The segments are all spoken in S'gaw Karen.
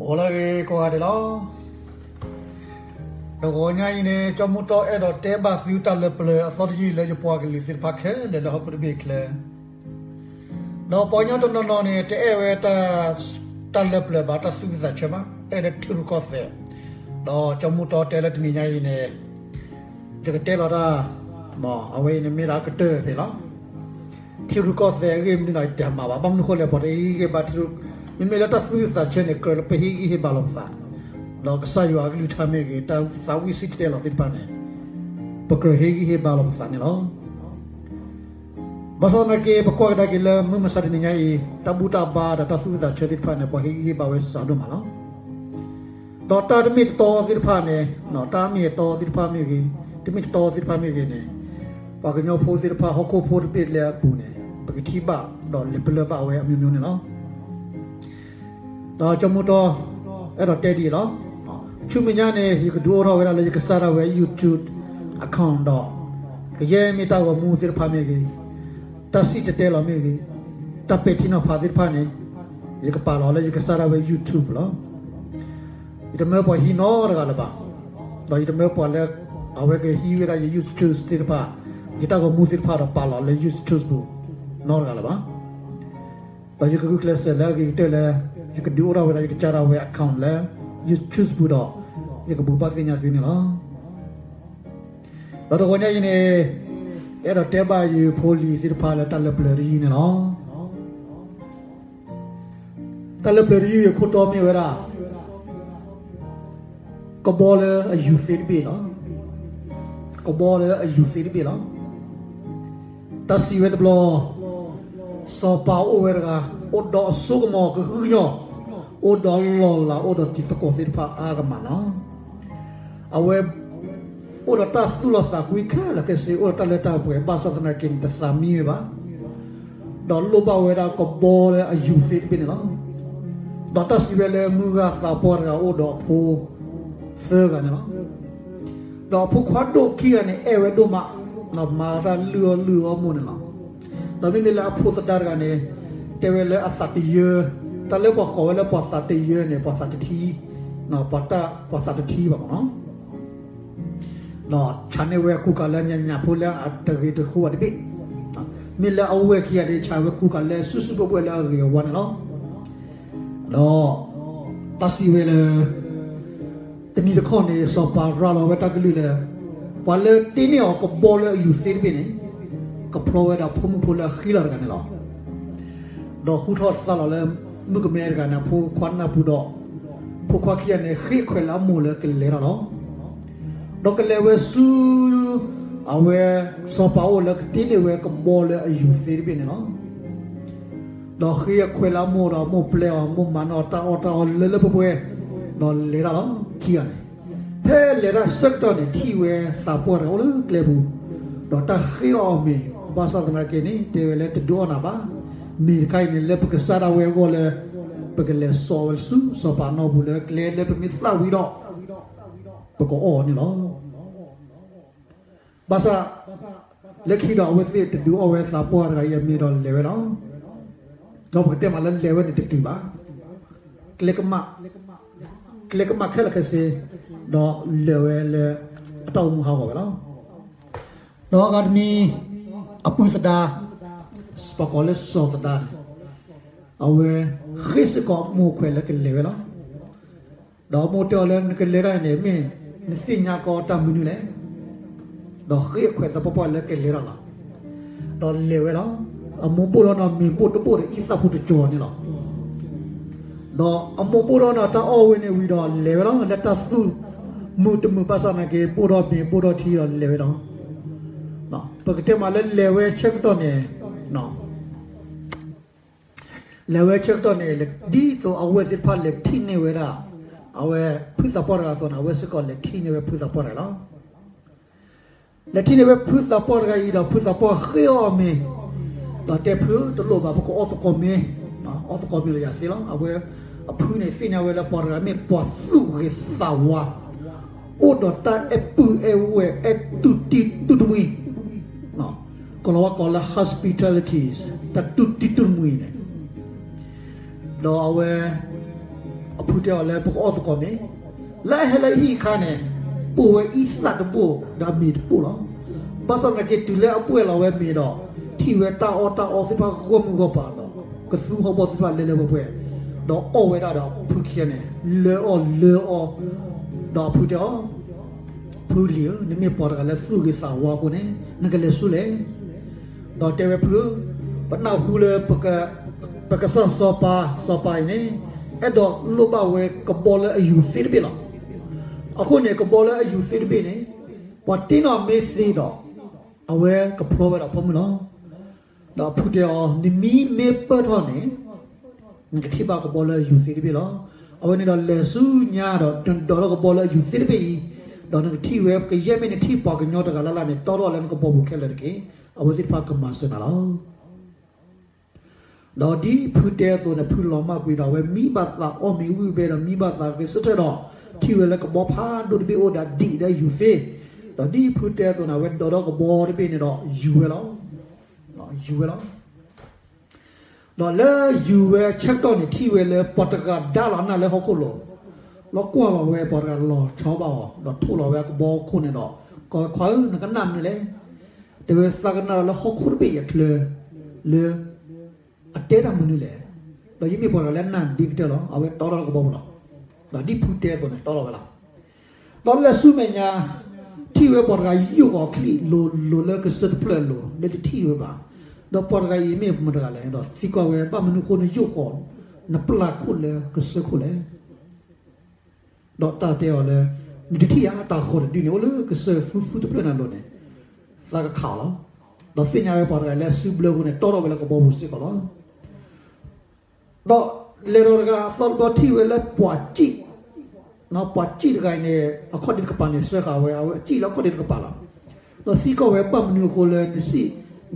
အိၣ်လၢဂ့ၤကိးဂၤဒဲးလီၤ. တဂီၤညါအံၤန့ၣ် ကၠီမူတီအဲၣ်ဒိးတဲဘၣ်သုတၢ်လၢပျၢၤအသီတယုၢ်လၢယပှၤကလုာ်သ့ၣ်တဖၣ်ခဲလၢာ်လၢဟီၣ်ခိၣ်တဘ့ၣ်အချၢ, ဒီးပှၤကညီတနီၤနီၤန့ၣ် တအဲၣ်ဝဲ တၢ်လၢပျၢၤဘၣ် တၢ်သူၣ်ဝံၣ်သးဆၢဘၣ် အဲၣ်လၢထံရူၢ်ကီၢ်သဲး, ဒီးကၠီမူတီတဲလၢတနံၤညါအံၤန့ၣ် ယကတဲလီၤတၢ်, အဝဲအံၤန့ၣ်မ့ၢ်ဒၣ်ကတၢၢ်ဖဲလီၤ. ထံရူၢ်ကီၢ်သဲးအဂ့ၢ်မနုၤဒီးယတမၤဘၣ်, ဘၣ်မနုၤဃိလဲၣ် ပှၤတဟ့ၣ်ဂံၢ်ဟ့ၣ်ဘါထံရူၢ်, မ့မ့ၢ်လၢတၢ်သူၣ်ဝံၣ်သးဆၢန့ၣ် ကြၢးလၢပဟ့ၣ်ဂံၢ်ဟ့ၣ်ဘါလီၤပသး, ဒီးကစၢ်ယွၤအကလုၢ်ကထါမ့ၢ်ဂ့ၤ တၢ်သးဝံၣ်စံၣ်တဲၤတဲလီၤသ့ၣ်တဖၣ်န့ၣ် ပကြၢးဟ့ၣ်ဂံၢ်ဟ့ၣ်ဘါလီၤပသးန့ၣ်လီၤ. ဘၣ်ဆၣ်သနာ်က့ ပကွၢ်ကဒါက့ၤလၢမုၢ်မဆါတနံၤညါအံၤ တၢ်ဘူၣ်တၢ်ဘါဒီးတၢ်သူၣ်ဝံၣ်သးဆၢသ့ၣ်တဖၣ်န့ၣ် ပှၤဟ့ၣ်ဂံၢ်ဟ့ၣ်ဘါဝဲစှၤဒိၣ်မးလီၤ. ဒီးတၢ်တမ့ၢ်တတီသ့ၣ်တဖၣ်န့ၣ်, တၢ်အမ့ၢ်အတီသ့ၣ်တဖၣ်မ့ၢ်ဂ့ၤ, တမ့ၢ်တတီသ့ၣ်တဖၣ်မ့ၢ်ဂ့ၤန့ၣ်, ပှၤကညီဖိသ့ၣ်တဖၣ် ဟီၣ်ခိၣ်ဖိတဘ့ၣ်လၢအပူၤန့ၣ် ပကထံၣ်ဘၣ်ဒီးလဲၤပလၢၢ်ဘၣ်ဝဲအမျိုးမျိုးန့ၣ်လီၤ. ဒီးကၠီမူတီ အဲၣ်ဒိးတဲဒ်အံၤလီၤ. ဆူမဲာ်ညါန့ၣ် ယကဒုးအိၣ်ထီၣ်ဝဲဒၣ်လၢယကစၢ်ဒၣ်ဝဲ YouTube account ဒီး ကယဲၢ်မ့ၢ်တၢ်ဂီၤမူသ့ၣ်တဖၣ်မ့ၢ်ဂ့ၤ, တၢ်စံၣ်တဲၤတဲလီၤမ့ၢ်ဂ့ၤ, တၢ်ပဲာ်ထံနီၤဖးသ့ၣ်တဖၣ်န့ၣ် ယကပာ်လီၤလၢယကစၢ်ဒၣ်ဝဲ YouTube လီၤ. ယတမၢပှၤဟံးနီတဂၤလၢၤဘၣ်, ဒီးယတမၢပှၤလၢ အဝဲကဟံးဝဲဒၣ်ယ YouTube သ့ၣ်တဖၣ်, ယတၢ်ဂီၤမူသ့ၣ်တဖၣ်ဒီးပာ်လီၤလၢ YouTube ပူၤနီတဂၤလၢၤဘၣ်. ဒီးယကဂုာ်ကျဲးစၢးလၢအဂ့ၤကတၢၢ်လၢ ယကဒုးအိၣ်ထီၣ်ဝဲဒၣ်ယကစၢ်ဒၣ်ဝဲ account လၢ YouTube ပူၤဒီး ယကဘိးဘၣ်သ့ၣ်ညါသုန့ၣ်လီၤ. ဒီးတဂီၤညါအံၤန့ၣ် အဲၣ်ဒိးတဲဘၣ်ယဖိလံၤသ့ၣ်တဖၣ်လၢတၢ်လၢပျၢၤတယုၢ်န့ၣ်လီၤ. တၢ်လၢပျၢၤတယုၢ်အခိၣ်တီမ့ၢ်ဝဲဒၣ် ကဘီလၢအယူၤသ့တဘ့ၣ်လီၤ. ကဘီလၢအယူၤသ့တဘ့ၣ်လီၤ. တၢ်စံးဝဲတဘျီ စီၤပၤအိၣ်ဝဲတဂၤ အိၣ်ဒီးအစိကမီၤကဟုကညီၢ်, အိၣ်ဒီးလီၢ်လၤ အိၣ်ဒီးတံၤသကိးသ့ၣ်တဖၣ်အါကမၣ်လီၤ. အဝဲ အိၣ်ဒီးတၢ်သူၣ်လီၤသးကွံခဲလၢာ်ခဲဆ့, အိၣ်ဒီးတၢ်လၢတၢ်ပှဲၤ ဘၣ်ဆၣ်သနာ်က့န့ၣ် တသးမံဝဲဘၣ်. ဒီးလိၣ်ဘၣ်ဝဲဒၣ်ကဘီလၢအယူၤသ့တဘ့ၣ်န့ၣ်လီၤ. ဒီးတၢ်စံးဝဲလၢမုၢ်ဂၤသးပှၢ်တဂၤအိၣ်ဒီးအဖိသၢဂၤန့ၣ်လီၤ. ဒီးအဖိခွါဒိၣ်ခံဂၤန့ၣ် အဲၣ်ဝဲဒိၣ်မး, ဒီးမၤတၢ်လုၢ်အီၣ်လုၢ်အီမိၢ်န့ၣ်လီၤ. ဒီးမ့မ့ၢ်လၢအဖိသဒါတဂၤန့ၣ် တဲဝဲလၢအသးတယၢ, တၢ်လၢပှၤကိးဝဲလၢပှၤသးတယၢန့ၣ် ပှၤသးတထံ, ပှၤသးတထံဘၣ်မးနီၤ. ဒီးဆါန့ၢ်ဝဲအကူကၤလၢညါညါဖိလၢအတဂ့ၤတဃူဘၣ်တဘ့ၣ်, မ့ၢ်လၢအဝဲၢ်ခံဂၤဒီး ဆါဝဲကူကၤလၢစုစုဘှဲၣ်ဘှဲၣ်လၢအဂ့ၤအဝါန့ၣ်လီၤ. ဒီးတၢ်စံးဝဲလၢ တနံၤတခီန့ၣ် စီၤပၤရၤလီၤဝဲတၢ်ကလုၢ်လၢ ပှၤလၢတ့န့ၢ်အီၤကဘီလၢအယူၤသ့တဘ့ၣ်န့ၣ် ကဖျီဝဲဒၣ်ဖိမုၣ်ဖိလၢအဃံလၤတဂၤန့ၣ်လီၤ. ဒီးဟူထီၣ်သါလီၤလၢမုၣ်ကမဲတဂၤန့ၣ် အဖိခွါနၢ်ပူၤဒီး ဖိခွါခံဂၤန့ၣ် ဃ့ခွဲးလၢအမိၢ်လၢကလဲၤတၢ်လီၤ. ဒီးကလဲၤဝဲဆူ အဝဲ စီၤပၤအိၣ်လၢကတ့န့ၢ်ဝဲကဘီလၢအယူၤသ့တဘ့ၣ်န့ၣ်လီၤ. ဒီးဃ့အခွဲးလၢအမိၢ်ဒီး မိၢ်ပျဲအီၤ မိၢ်မၤန့ၢ်အီၤတၢ်အီၣ်တၢ်အီလၢလၢပှဲၤပှဲၤ, ဒီးလဲၤတၢ်လီၤခံဂၤန့ၣ်. ဖဲလဲၤတၢ်ဆၢကတီၢ်န့ၣ် ထံၣ်ဝဲသးပှၢ်တဂၤအိၣ်လၢကျဲပူၤ, ဒီးတၢ်ဃ့အီၣ်အီၤမ့ၤ, ဘၣ်ဆၣ်သနာ်က့န့ၣ် တဲဝဲလၢတဒုးအီၣ်နၤဘၣ်. မ့ၢ်တခါအံၤန့ၣ် လၢပကစၢ်ဒၣ်ဝဲအဂီၢ်လၢ ပကလဲၤစိာ်ဝဲဆူစီၤပၤနီၢ်ပူၤလၢကျဲလၢပမ့ၢ်သၣ်ဝံၤဒီး ပကအီၣ်အီၤန့ၣ်လီၤ. ဘၣ်ဆၣ် လၢခံဒီးအဝဲသ့ၣ်တဒုးအီၣ်ဝဲသးပှၢ်တဂၤအံၤအမ့ၤဒီးလဲၤဝဲလီၤ. ဒီးပကတဲမးလၢလဲၤဝဲန့ၣ်တတုၤဘၣ်. ကျဲကမၣ်, ကျဲကမၣ်ခဲလၢာ်ခဲဆ့, ဒီးလဲၤဝဲလၢအတၢ်အိၣ်မူဟးဂီၤဝဲလီၤ. ဒီးအဂၤတမံၤ အပုၢ်သဒါ, ပကိးလၢစီၤသဒါန့ၣ်, အဝဲဃ့စ့ၢ်ကီးမိၢ်ခွဲးလၢကလဲၤဝဲလီၤ. ဒီးမိၢ်တဲအီၤလၢနကလဲၤတၢ်န့ၣ် မ့ၢ်နသ့ၣ်ညါကီးတၢ်မနုၤလဲၣ်. ဒီးဃ့အခွဲးသပှၢ်ပှၢ်လၢကလဲၤတၢ်လီၤ. ဒီးလဲၤဝဲလီၤ. အမိၢ်ဘိၣ်ထီၣ်န့ၢ်မ့ၤဘိၣ်တဘိၣ်ဒီးအံသၣ်ဖိတကၠီၤန့ၣ်လီၤ. ဒီးအမိၢ်ဘိၣ်ထီၣ်န့ၢ်တၢ်အီၣ်ဝဲန့ၣ်ဝံၤဒီးလဲၤဝဲလီၤ. လၢတၢ်သူၣ်မုာ်တမုာ်ဘၣ်ဆၣ်သနာ်က့ ဘိၣ်ထီၣ်မ့ၤဘိၣ်ထီၣ်ထံဒီးလဲၤဝဲလီၤ. ပကတဲမးလၢလဲၤဝဲဆၢကတီၢ်န့ၣ် လဲၤဝဲဆၢကတီၢ်န့ၣ် ဒ်သိးအဝဲသ့ၣ်တဖၣ်လဲၤထံၣ်န့ၢ်ဝဲဒၣ် အဝဲဖုသးပှၢ်တဂၤအသိးန့ၣ် အဝဲစ့ၢ်ကီးလဲၤထံၣ်န့ၢ်ဝဲဖုသးပှၢ်တဂၤလီၤ. လဲၤထံၣ်န့ၢ်ဝဲဖုသးပှၢ်တဂၤအံၤဒီး ဖုသးပှၢ်ဃ့အီၣ်မ့ၤ, ဒီးတဲဖုတလိၣ်ဘၣ် ပကအီၣ်သကိးမ့ၤ, အီၣ်သကိးမ့ၤလၢယၤသ့လီၤ. အဝဲအဖုန့ၣ်သ့ၣ်ညါဝဲလၢပှၤတဂၤမ့ၢ်ပှၤသူၣ်ဂ့ၤသးဝါ အိၣ်ဒီးတၢ်အဲၣ်ပုၢ်အဲၣ်ဝဲၢ် အဲၣ်တူၢ်တံၢ်တူၢ်တမှံၤ, ကလီၤဝါကိးလၢ hospitality တၢ်တူၢ်တံၢ်တူၢ်တမှံၤန့ၣ်, ဒီးအဝဲ အဖုတဲအီၤလၢပကအီၣ်သကိးမ့ၤ, လၢအဟဲလၢဟံၣ်အခါန့ၣ်, ပိာ်ဝဲအံသၣ်တဘိၣ်ဒီးအမ့ၤတဘိၣ်လီၤ. ဘၣ်ဆၣ်သနာ်က့တုၤလၢအပှဲၢ်လီၤဝဲမ့ၤဒီး, ထံၣ်ဝဲတၢ်အီၣ်တၢ်အီသ့ၣ်တဖၣ်ဂီၢ်မုၢ်ဂီၢ်ပၤဒီး, ကသူဟီၣ်ဘီၣ်သ့ၣ်တဖၣ်လဲၤလဲၤပှဲၤပှဲၤ, ဒီးအီၣ်ဝဲဒၣ်ဒီးအဖုခံဂၤန့ၣ်, လၢအီၣ်လၢအီ, ဒီးအဖုတဲအီၤ, ဖုလံၤဧၢ, နမ့ၢ်ပှၤတဂၤလၢသူၣ်ဂ့ၤသးဝါအဃိန့ၣ်, နကလဲၤဆူလဲၣ် ဒီးတဲဝဲဖုဧၢ, ပနၢ်ဟူလၢ ပကစၢ်စီၤပၤ, စီၤပၤအံၤန့ၣ်, အဲၣ်ဒိးလိၣ်ဘၣ်ဝဲကဘီလၢအယူၤသ့တဘ့ၣ်လီၤ. အဃိန့ၣ် ကဘီလၢအယူၤသ့တဘ့ၣ်န့ၣ်, ပှၤတ့နီၣ်မ့ၢ်သ့ဒီး, အဝဲကဖျီဝဲဒီးအဖိမုၣ်လီၤ. ဒီးအဖုတဲအီၤ, နမံမ့ၢ်ပၢၢ်ထီၣ်န့ၣ်, နကထံၣ်ဘၣ်ကဘီလၢအယူၤသ့တဘ့ၣ်လီၤ. အဝဲန့ၣ်ဒီးလဲၤဆူညါဒီး နဒိးထီၣ်ကဘီလၢအယူၤသ့တဘ့ၣ်အံၤ, ဒီးနကထံၣ်ဝဲ ကယဲၢ်မ့ၢ်နထံၣ်ပှၤကညီတဂၤလၢ်လၢ်န့ၣ် တီထီၣ်လၢနကဘီပူၤခဲလၢာ်တက့ၢ်. အဝဲသ့ၣ်တဖၣ်ကမၤစၢၤနၤလီၤ. ဒီးဒ်ဖုတဲအသိးန့ၣ် ဖုလီၤမၢ်ကွံာ်ဒီး အဝဲမံဘၣ်သးအီၣ်မ့ၤဝံၣ်ဝဲဒီး မံဘၣ်သးဂဲၤဆၢထၢၣ်ဒီး ထံၣ်ဝဲလၢကဘီဖးဒိၣ်တဘ့ၣ်အိၣ်ဒီးဒံးဒီးယူၤသ့, ဒီးဒ်ဖုတဲအသိးန့ၣ် အဝဲဒိးထီၣ်ကဘီတဘ့ၣ်န့ၣ်ဒီး ယူၤဝဲလီၤ. ယူၤဝဲလီၤ. ဒီးလၢယူၤဝဲဆၢကတီၢ်န့ၣ် ထံၣ်ဝဲလၢပှၤတဂၤဒါလီၤနၢ်လၢဟီၣ်ခိၣ်လိၤ, လီၤကွၢ်လီၤဝဲပှၤတဂၤလီၤဆီဘၣ်အီၤ ဒီးထိၣ်လီၤဝဲအကဘီခိၣ်န့ၣ်ဒီး, ကိးဝဲခွါဧၢ နကနၣ်မနုၤလဲၣ်. တဲဝဲသးကနၣ်လၢဟီၣ်ခိၣ်တဘ့ၣ်အံၤအချၢ, လၢ အတဲတၢ်မနုၤလဲၣ်. ဒီးယမ့ၢ်ပှၤတဂၤလၢနၢ်ဒ့ကတၢၢ်လီၤ. အဝဲတီထီၣ်လၢကဘီပူၤလီၤ. ဒီးဒ်ဖုတဲအသိးန့ၣ် တီထီၣ်ဝဲလီၤ. ဒီးလဲၤဆူမဲာ်ညါ, ထံၣ်ဝဲပှၤတဂၤယိၣ်ဃီၤချံၣ်လိၤလိၤလၢကစၢၢ်တဖျၢၣ်အလိၤ လၢတထံၣ်ဝဲဘၣ်. ဒီးပှၤတဂၤအံၤမ့ၢ်မတၤတဂၤလဲၣ်. ဒီးသံကွၢ်ဝဲ ဘၣ်မနုၤအဃိနယိၣ်ဃီၤ နပျၢ်ခိၣ်လၢကစၢၢ်ခိၣ်လဲၣ်. ဒီးတၢ်တဲအီၤလၢ, နတထံၣ်ဧါ တၢ်ဃီၤတဒုန့ၣ် အိၣ်လၢကစၢၢ်သူသူတဖျၢၣ်န့ၣ်အလိၤန့ၣ်, သးကခးအီၤလီၤ. ဒီးသ့ၣ်ညါဝဲပှၤတဂၤလၢစုဘျၢအဃိန့ၣ် တီထီၣ်ဝဲလၢကဘီပူၤစ့ၢ်ကီးလီၤ. ဒီးလဲၤဒီးတဂၤအသီတဘျီထံၣ်ဝဲလၢပှၤစံၣ်, ပှၤစံၣ်တဂၤအံၤန့ၣ် အခီၣ်ဒ့တကပၤန့ၣ် စၢဃာ်ဝဲ အဝဲအစံၣ်လၢအခီၣ်ဒ့တကပၤလီၤ. ဒီးသံကွၢ်ဝဲ ဘၣ်မနုၤအဃိလၢနစံၣ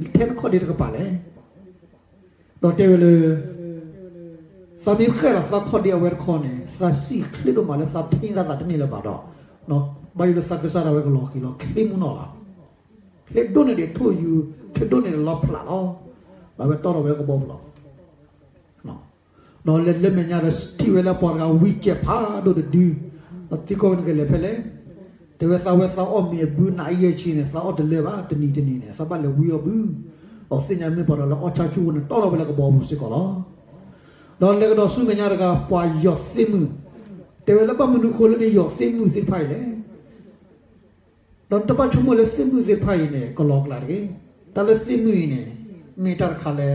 ်ထဲနခီၣ်ဒ့တကပၤလဲၣ်. ဒီးတဲဝဲလၢ သးမ့ၢ်ဃဲၣ်လီၤသးခီၣ်ဒ့အဝဲတခီန့ၣ် သးစံၣ်ချ့ဒိၣ်မးလၢသးထံၣ်သးသးတန့ၢ်လၢၤဘၣ်ဒီး, ဘၣ်ယိၣ်လၢသးကစၢ်ဒၣ်ဝဲကလီၤဃံၤလီၤ ချ့မူနီၢ်လီၤ. ချ့ဒိၣ်န့ၢ်ဒံးထိၣ်ယူၤ, ချ့ဒိၣ်န့ၢ်ဒံးလီၤဖျးလီၤ. ဒီးအဝဲတီထီၣ်ဝဲကဘီပူၤလီၤ. ဒီးလဲၤလၢမဲာ်ညါဒီးထံၣ်ဝဲလၢပှၤတဂၤဝံကဲးဖးဒိၣ်တဒု, ဒီးသံကွၢ်ဝဲနကလဲၤဖဲလဲၣ်. တဲဝဲသးဝဲသးအီၣ်မ့ၤအဘုနၤအံၣ်ယဲၢ်ဆံန့ၣ် သးအီၣ်တလၢဘၣ် တနံၤတနံၤန့ၣ် သးဘၣ်လဲၤဝံအီၣ်ဘု, ဒီးသ့ၣ်ညါမ့ၢ်ပှၤတဂၤလၢအီၣ်ဆၣ်ဆူၣ်အဃိန့ၣ် တီထီၣ်ဝဲလၢကဘီပူၤစ့ၢ်ကီးလီၤ. ဒီးလဲၤကဒီးဆူမဲာ်ညါတဂၤ ပှၤယီၤသ့ၣ်မုၢ်, တဲဝဲလၢဘၣ်မနုၤအဃိလၢနယီၤသ့ၣ်မုၢ်သ့ၣ်တဖၣ်အံၤလဲၣ်. ဒီးနတဘၣ်ဆိကမိၣ်လၢသ့ၣ်မုၢ်သ့ၣ်တဖၣ်အံၤန့ၣ် ကလီၤကျးတဂ့ၤ. တၢ်လၢသ့ၣ်မုၢ်အံၤန့ၣ် မ့ၢ်တၢ်တခါလၢ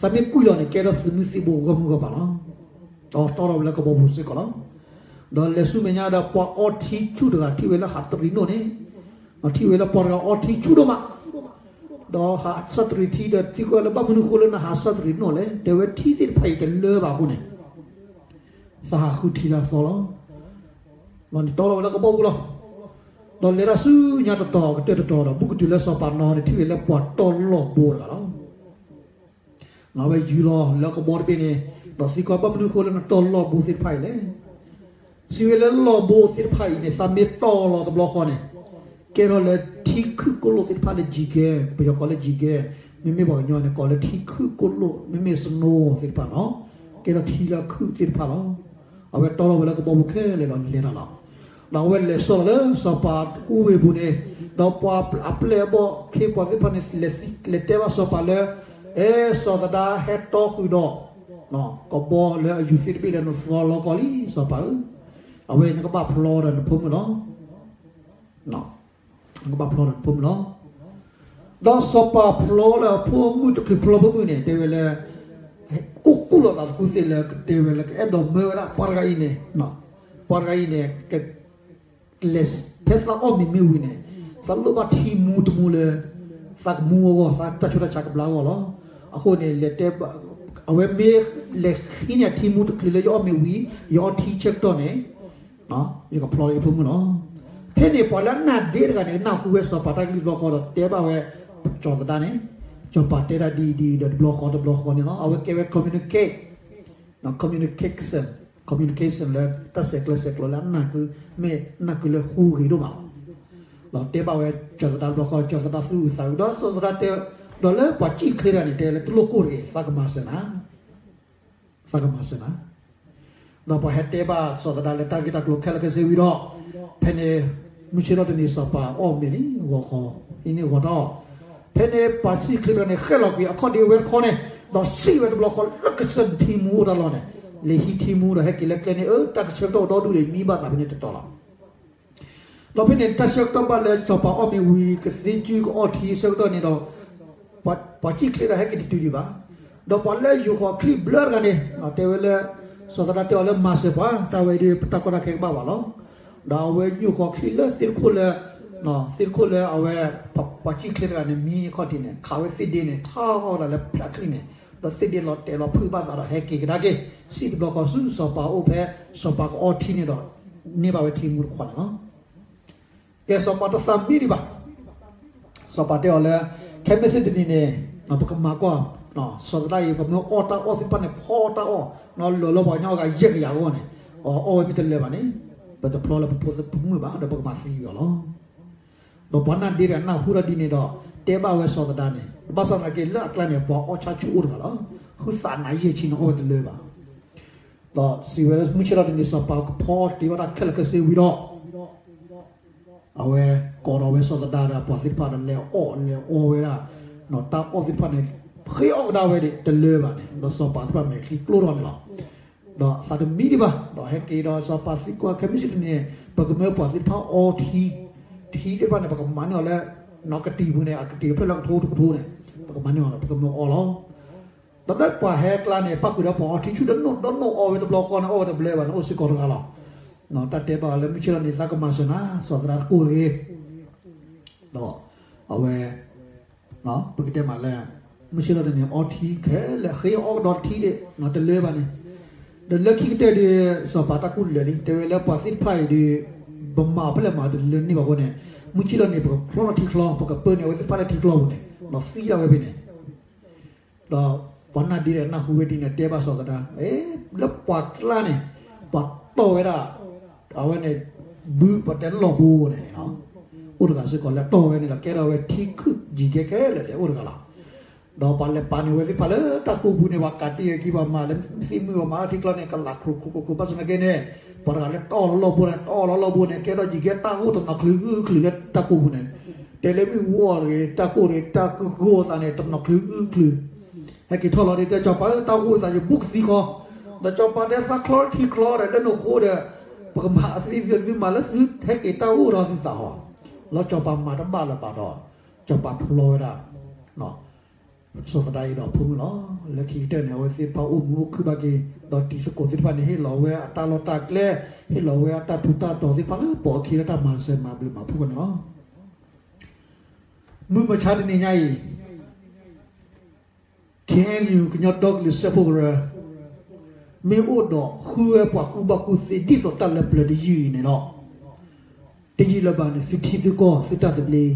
သးမ့ၢ်ကွံာ်လီၤန့ၣ် ကဲထီၣ်သုးမုၢ်သံၣ်ဘိဂီၢ်မုၢ်ဂီၢ်ပၤလီၤ. ဒီးတီထီၣ်ဝဲလၢကဘီပူၤစ့ၢ်ကီးလီၤ. ဒီးလဲၤဆူမဲာ်ညါဒီးပှၤအီထံဆူၣ်တဂၤထံၣ်ဝဲလၢဟးတရံးနိၣ်န့ၣ်, ထံၣ်ဝဲလၢပှၤတဂၤအီထံဆူၣ်ဒိၣ်မး, ဒီးဟးဆၢတရံးထံဒီးသံကွၢ်လၢဘၣ်မနုၤအဃိလၢနဟးဆၢတရံးနိၣ်လဲၣ်. တဲဝဲထံသ့ၣ်တဖၣ်အံၤတလၢဘၣ်အဃိန့ၣ် သးဟးဃုထံလၢအသီလီၤ. ဒီးန့ၣ်တီထီၣ်ဝဲလၢကဘီပူၤလီၤ. ဒီးလဲၤဒၣ်ဆူညါတတီၤကတၢၢ်တတီၤဒီး ဘူးကတုၤလၢစီၤပၤနီၤန့ၣ် ထံၣ်ဝဲလၢပှၤတီၢ်လီၢ်ဘိတဂၤလီၤ. အဝဲယူၤလီၤလၢကဘီတဘ့ၣ်န့ၣ်, ဒီးသံကွၢ်ဘၣ်မနုၤအဃိလၢနတီၢ်လီၢ်ဘိသ့ၣ်တဖၣ်အံၤလဲၣ်. စံးဝဲလၢလီၢ်ဘိသ့ၣ်တဖၣ်အံၤန့ၣ် သးမ့ၢ်တီၢ်လီၤတဘျီဃီန့ၣ်, ကဲထီၣ်လၢထံခုၣ်ကိၣ်လိၣ်သ့ၣ်တဖၣ်လၢ ယံၤကဲ, ပယီၤကိးလၢ ယံၤကဲ, မ့မ့ၢ်ပှၤကညီန့ၣ် ကိးလၢထံခုၣ်ကိၣ်လိၣ် မ့မ့ၢ် snow သ့ၣ်တဖၣ်လီၤ. ကဲထီၣ်ထံလၢခုၣ်သ့ၣ်တဖၣ်လီၤ. အဝဲတီထီၣ်ဝဲလၢကဘီပူၤခဲလၢာ်ဒီးလဲၤတၢ်လီၤ. ဒီးအဝဲလဲၤစိာ်လီၤလၢစီၤပၤအူဝ့ၢ်ပူၤန့ၣ်, ဒီးပှၤအပျဲၢ်အဘီၣ်ခ့ပှၤသ့ၣ်တဖၣ်န့ၣ် လဲၤတဲဘၣ်စီၤပၤလၢ, အဲၣ်စီၤသဒါဟဲတီဃုာ်ဒီး ကဘီလၢအယူၤသ့ၣ်တဘ့ၣ်လၢနသီလီၤကီးလံ စီၤပၤဧၢ, အဝဲနကဘၣ်ဖျီဒီးနဖိမုၣ်လီၤ. နကဘၣ်ဖျီဒီးနဖိမုၣ်လီၤ. ဒီးစီၤပၤဖျီလၢအဖိမုၣ်တချုးဖျီဖိမုၣ်န့ၣ် တဲဝဲလၢ, အိၣ်ကူၣ်လီၤသးတကူၣ်သ့ၣ်လၢကတဲဝဲလၢကအဲၣ်ဒိးမၢဝဲဒၣ်ပှၤတဂၤအံၤန့ၣ်, ပှၤတဂၤအံၤန့ၣ် က လဲၤဖဲသးအီၣ်မ့ၤမ့ၢ်ဝံၤန့ၣ်, သးလိၣ်ဘၣ်ထံမူတမူလၢ သးကမူအဂီၢ် သးတၢ်ဆူးတၢ်ဆါကဘျါအဂီၢ်လီၤ. အဃိန့ၣ် လဲၤတဲ, အဝဲမ့ၢ်လဲၤဟံးန့ၢ်ထံမူတချုးလၢယအီၣ်မ့ၤဝံၤ ယအီထံဆၢကတီၢ်န့ၣ်, ယကဖျီလၢယဖိမုၣ်လီၤ. ဖဲန့ၣ်ပှၤလၢအနၢ်ဒ့တဂၤန့ၣ် နၢ်ဟူဝဲစီၤပၤတၢ်ကလုၢ်တဘျီဃီဒီးတဲဘၣ်ဝဲစီၤသဒါန့ၣ်, စီၤပၤတဲတၢ်ဒ်အံၤဒ်အံၤဒီးတဘျီဃီတဘျီဃီန့ၣ်လီၤ. အဝဲကဲဝဲ communicate communication, communication လၢတၢ်ဆဲးကျိးဆဲးကျိးလၢအနၢ်ကု, မ့ၢ်နၢ်ကုလၢဟူဂ့ၤဒိၣ်မးလီၤ. ဒီးတဲဘၣ်ဝဲစီၤသဒါတဘျီဃီ စီၤသဒါသူၣ်အုးသးအုး ဒီးစီၤသဒါတဲ, ဒီးလၢပှၤစံၣ်ချ့တဂၤန့ၣ် တဲလၢတလိၣ်ကိၢ်တဂ့ၤ သးကမၤစၢၤနၤ, သးကမၤစၢၤနၤ. ဒီးပှၤဟဲတဲဘၣ်စီၤသဒါလၢတၢ်ဂ့ၢ်တၢ်ကျိၤခဲလၢာ်ခဲဆ့ဝံၤဒီး, ဖဲန့ၣ် မုၢ်ဆ့ၣ်ထီၣ်တနံၤစီၤပၤအီၣ်မ့ၤလံ ဂီၤခီ, ဟံးန့ၢ်ဂီၤတၢ်အီၣ်, ဖဲန့ၣ်ပှၤစံၣ်ချ့တဂၤန့ၣ် ဃဲၣ်လီၤကွံာ်အခီၣ်ဒ့ဝဲတခီန့ၣ်, ဒီးစံၣ်ဝဲတဘျီဃီလၢကစၢၢ်ထံမူအိၣ်တၢ်လီၢ်န့ၣ်, လဲၤဟံးထံမူဒီးဟဲက့ၤလၢကျဲန့ၣ် အၢ တၢ်ကဆၢကတီၢ်အိၣ်ဒီဒူၣ်လံ မံဘၣ်သးဖဲန့ၣ်တတီၤလီၤ. ဒီးဖဲန့ၣ် တၢ်ဆၢကတီၢ်ဘၣ်လၢစီၤပၤအီၣ်မ့ၤဝံၤ ကသ့ကုကအီထံဆၢကတီၢ်န့ၣ်ဒီး, ပှၤစံၣ်ချ့တဂၤဟဲက့ၤတတုၤဒံးဘၣ်. ဒီးပှၤလၢယိၤဃီၤချံဘျၢတဂၤန့ၣ် တဲဝဲလၢ, စီၤသဒါတဲအီၤလၢမၤစၢၤပှၤ တၢ်ဝဲဒၣ်ပတၢ်ကီတၢ်ခဲကဘၣ်ဘၣ်လီၤ. ဒီးအဝဲယိၤဃီၤချံလၢသ့ၣ်တခိၣ်လၢ, သ့ၣ်တခိၣ်လၢအဝဲ, ပှၤစံၣ်ချ့တဂၤန့ၣ် မံအခီၣ်ထံးန့ၣ် ခးဝဲသ့ၣ်ဒ့န့ၣ် ထီၣ်ဃီဒီးလၢဖျးချံန့ၣ်, ဒီးသ့ၣ်ဒ့လီၤတဲာ်လီၤဖုးဘၣ်သးဒီးဟဲက့ၤကဒါက့ၤ, စံၣ်တဘျီဃီဆူစီၤပၤအိၣ်ဖဲ, စီၤပၤကအီထံန့ၣ်ဒီး, န့ၢ်ဘၣ်ဝဲထံမူတခွးန့ၣ်လီၤ. ကဲစီၤပၤတသးမံဒံးဘၣ်. စီၤပၤတဲအီၤလၢ, ခဲမုၢ်ဆ့ၣ်တနံၤန့ၣ်, ပကမၤကွၢ်, စီၤသဒါအံၤ ပမ့ၢ်အီၣ်တၢ်အီၣ်သ့ၣ်တဖၣ်န့ၣ် ဖီတၢ်အီၣ်, လီၤလၢပှၤကညီဂၤယဲၢ်ကယၤအဂီၢ်န့ၣ်, အီၣ်ဝဲမ့ၢ်တလၢာ်ဘၣ်န့ၣ်, ပတဖျီလၢပဖိပမုၣ်ဘၣ် ဒီးပကမၤသံကွံာ်အီၤလီၤ. ဒီးပှၤနၢ်ဒ့တဂၤနၢ်ဟူထီၣ်ဒ်န့ၣ်ဒီး, တဲဘၣ်ဝဲစီၤသဒါန့ၣ်, ဘၣ်ဆၣ်သနာ်က့လၢအကျါန့ၣ် ပှၤအီၣ်ဆါဆူၣ်အိၣ်တဂၤလီၤ. ဃုသးနၤယဲၢ်ဆံန့ၣ်အီၣ်ဝဲတလၢာ်ဘၣ်. ဒီးစံးဝဲလၢမုၢ်ဆ့ၣ်ထီၣ်တနံၤစီၤပၤကဖီတ့ၢ်ဝဲဒၣ်ခဲလၢာ်ခဲဆ့ဝံၤဒီး အဝဲကိးဒီးဝဲစီၤသဒါဒီးပှၤသ့ၣ်တဖၣ်ဒီးလဲၤအီၣ်လဲၤအီဝဲဒၣ်, တၢ်အီၣ်သ့ၣ်တဖၣ်န့ၣ်, ဃ့အီၣ်ကဒါဝဲဒၣ်တလၢာ်ဘၣ်န့ၣ် ဒီးစီၤပၤသ့ၣ်တဖၣ်မဲာ်ချံကျိထီၣ်န့ၣ်လီၤ. ဒီးသးတမံဒံးဘၣ် ဒီးဟဲက့ၤဒီးစီၤပၤသံကွၢ် ခဲမုၢ်ဆ့ၣ်တနံၤန့ၣ် ပကမၢပှၤသ့ၣ်တဖၣ်အီထံ, ထံသ့ၣ်တဖၣ်န့ၣ် ပကမၤန့ၢ်အီၤလၢ, နီၢ်ကတံၤပူၤန့ၣ် အကတံၤဖျၢၣ်လၢကထိတကထိန့ၣ်, ပကမၤန့ၢ်အီၤဒီးပကမၢအီလီၤ. ဒီးလၢပှၤဟဲကျါန့ၣ် ပၣ်ဃုာ်ဒီးပှၤအီထံဆူၣ်ဒီးနိၣ်ဒီးနိၣ်အီဝဲတဘျီဃီန့ၣ် အီၣ်ဝဲတဘျဲဘၣ်န့ၣ် အိၣ်စ့ၢ်ကီးတဂၤလီၤ. တၢ်တဲဘၣ်အီၤလၢမုၢ်ဆ့ၣ်ထီၣ်န့ၣ် သးကမၤစၢၤနၤ စီၤသဒါတကိၢ်တဂ့ၤ. ဒီးအဝဲ, ပကတဲမးလၢ, မုၢ်ဆ့ၣ်ထီၣ်တနံၤန့ၣ် အီထံခဲလၢာ် ဃ့အီၣ်ကဒီးထံဒၣ်တလၢာ်ဘၣ်န့ၣ်, ဒီးလၢခံကတၢၢ်ဒီး စီၤပၤတၢ်ကူၣ်လၢာ်လံ တဲဝဲလၢပှၤသ့ၣ်တဖၣ်အံၤဒီး, ပမၤဖဲလဲၣ်မၤတလၢာ်န့ၢ်ဘၣ်အဃိန့ၣ်, မုၢ်ဆ့ၣ်ထီၣ်န့ၣ် ပကဖျီထီၣ်ထံချီ ပကပၢန့ၢ်အဝဲသ့ၣ်တဖၣ်လၢထံချီပူၤန့ၣ် ဒီးသံဒၣ်ဝဲဖဲန့ၣ် ဒီးပှၤနၢ်ဒ့ဒီးနၢ်ဟူဝဲဒ်န့ၣ် တဲဘၣ်စီၤသဒါ, လၢပှၤကျါန့ၣ်, ပှၤတီၢ်ဝဲဒၣ်, အဝဲန့ၣ်, ဘုပတဲလီၢ်ဘိန့ၣ်, အိၣ်တဂၤစ့ၢ်ကီးလၢတီၢ်ဝဲန့ၣ်ဒီး ကဲထီၣ်ဝဲထံခုၣ်ယံၤကဲခဲလၢာ်န့ၣ် အိၣ်တဂၤလီၤ. ဒီးပှၤလဲၤပာ်န့ၢ်ဝဲသ့ၣ်တဖၣ်လၢတၢ်ကိၢ်ပူၤန့ၣ် ပှၤကးတံၢ်ဝဲခံ ပှၤမၤလၢသ့ၣ်မုၢ် ပှၤမၤထံချီန့ၣ် ကလးခရူးခရူးခရူးခရူး ဘၣ်ဆၣ်သနာ်က့န့ၣ်, ပှၤတဂၤလၢတီၢ်လီၤလီၢ်ဘိန့ၣ် တီၢ်လီၤလီၢ်ဘိန့ၣ် ကဲထီၣ်ယံၤကဲတၢ်အိၣ်တနီၤချုးအုၣ်ချုးလၢတၢ်ကိၢ်ပူၤန့ၣ်, တဲလၢမ့ၣ်အူအီၣ်တဂ့ၤ တၢ်ကိၢ်တဂ့ၤ တၢ်ကဂီၤသးန့ၣ် တနီၤချုးအုၣ်ချုး ဟဲက့ၤထီၣ်လီၤဒီး တဲစီၤပၤဧၢ တၢ်အိၣ်သးယဘူၣ်ကသံဃီ, ဒီးစီၤပၤတဲသးချီထံချီဒီး လၢနဃိဒီး, ပကမၤအသံသုမၤလၢသုဟဲက့ၤတၢ်အိၣ်ဒီးသုသးဟီ, လီၤစီၤပၤမၤတဘၣ်လၢၤဘၣ်ဒီး, စီၤပၤဖျီဝဲဒၣ်, စီၤသဒါအံၤဒီးဖိမုၣ်လီၤ. လၢခံကတၢၢ်န့ၣ် အဝဲသ့ၣ်တဖၣ်အိၣ်မူအိၣ်ခုၣ်ဘၣ်က့ၤ, ဒီးတံၤသကိးသ့ၣ်တဖၣ်န့ၣ် ဟ့ၣ်လီၤဝဲအတၢ်လီၢ်တၢ်ကျဲ, ဟ့ၣ်လီၤဝဲအတၢ်ထူးတၢ်တီၤသ့ၣ်တဖၣ်လၢပိာ်အခံလၢတၢ်မၤစၢၤမၤဘျုးမၤဖှိၣ်န့ၣ်လီၤ. မုၢ်မဆါတနံၤညါအံၤ ခ့ၣ်အဲၣ်ယူၣ် ကညီဒီကလုာ်စၢဖှိၣ်ကရၢ, မ့ၢ်အိၣ်ဒီးဃုဝဲပှၤကူၣ်ဘၣ်ကူၣ်သ့ဒ်သိးတၢ်လၢပျၢၤတယုၢ်အံၤန့ၣ်လီၤ. တယံာ်လၢၤဘၣ်န့ၣ် သုထံသုကီၢ် သုတၢ်သဘျ့,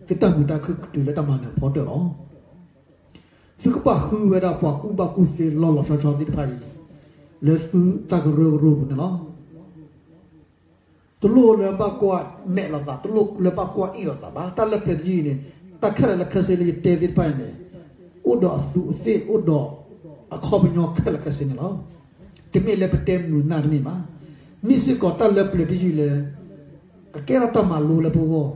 သုတၢ်မုာ်တၢ်ခုၣ်ကတုၤလၢတၢ်မၤနၢၤဖီတၢၣ်လီၤ. သုကဘၣ်ဃုဝဲဒၣ်ပှၤကူၣ်ဘၣ်ကူၣ်သ့လီၤလီၤဆီဆီသ့ၣ်တဖၣ်အံၤ, လၢသုတၢ်ကရၢကရိပူၤန့ၣ်လီၤ. တလိၣ်လၢဘၣ်ကွၢ်မဲာ်လိာ်သး, တလိၣ်လၢဘၣ်ကွၢ်အ့ၣ်လိာ်သးဘၣ်. တၢ်လၢပျၢၤတယုၢ်အံၤန့ၣ်, တၢ်ခဲလၢာ်လၢခဲဆ့လၢယတဲသ့ၣ်တဖၣ်အံၤန့ၣ်, အိၣ်ဒီးအသူးအသ့ၣ် အိၣ်ဒီးအခီပညီခဲလၢာ်ခဲဆ့န့ၣ်လီၤ. တမ့ၢ်လၢပတဲမုာ်နၢ်တမ့ၢ်ဘၣ်. မ့ၢ်စ့ၢ်ကီးတၢ်လၢပျၢၤတယုၢ်လၢ ကကဲထီၣ်တၢ်မၤလိလၢပဂီၢ်,